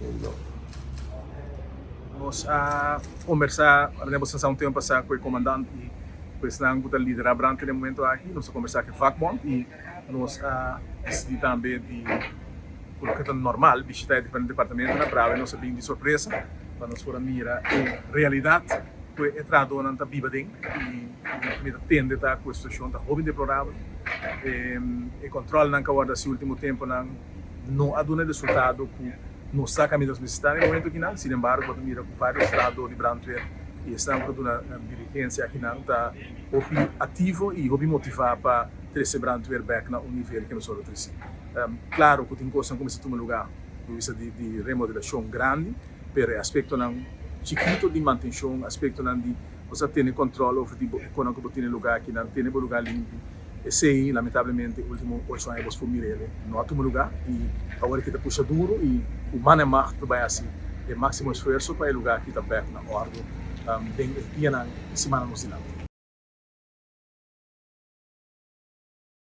No. Nos a kombersá ora bo sa un tempu pasá ku e komandant i ku esnan ku ta liderá brandweer den e momento aki. Nos a kombersá ku e vakbond i nos a disidí tambe di ku loke ta normal bishitá e diferente departamentonan. Pero awe nos a bin di sorpresa pa nos por a mira e realidat ku e trahadónan ta biba den i mi ta tende ta ku e situashon ta hopi deplorabel. E kòntròlnan ku a wòrdu hasi último tempunan no a duna e resultado ku nos sa kaminda nos mester ta na e momento akinan. Sin embargo, bo ta mira ku varios trahadó di brandweer i esnan ku ta duna dirigensia akinan ta hopi aktivo i hopi motivá pa trese brandweer bèk na un nivel ke nos ora trese. Klaro ku tin kosnan ku mester tuma lugá por bisa di remodelashon grandi, pero e aspektonan chikito di mantenshon, aspektonan di bo sa tene kòntròl over di bo ekonan ku bo tene lugá akinan, tene bo lugá limpi. Esei lamentablemente ultimo ocho aña bos por mir'el no a tuma luga y awor aki ta pusha duro y cu man en macht ta bay haci e maximo esfuerzo pa e luga aki ta bek na ordo den e dianan y simannan nos dilanti.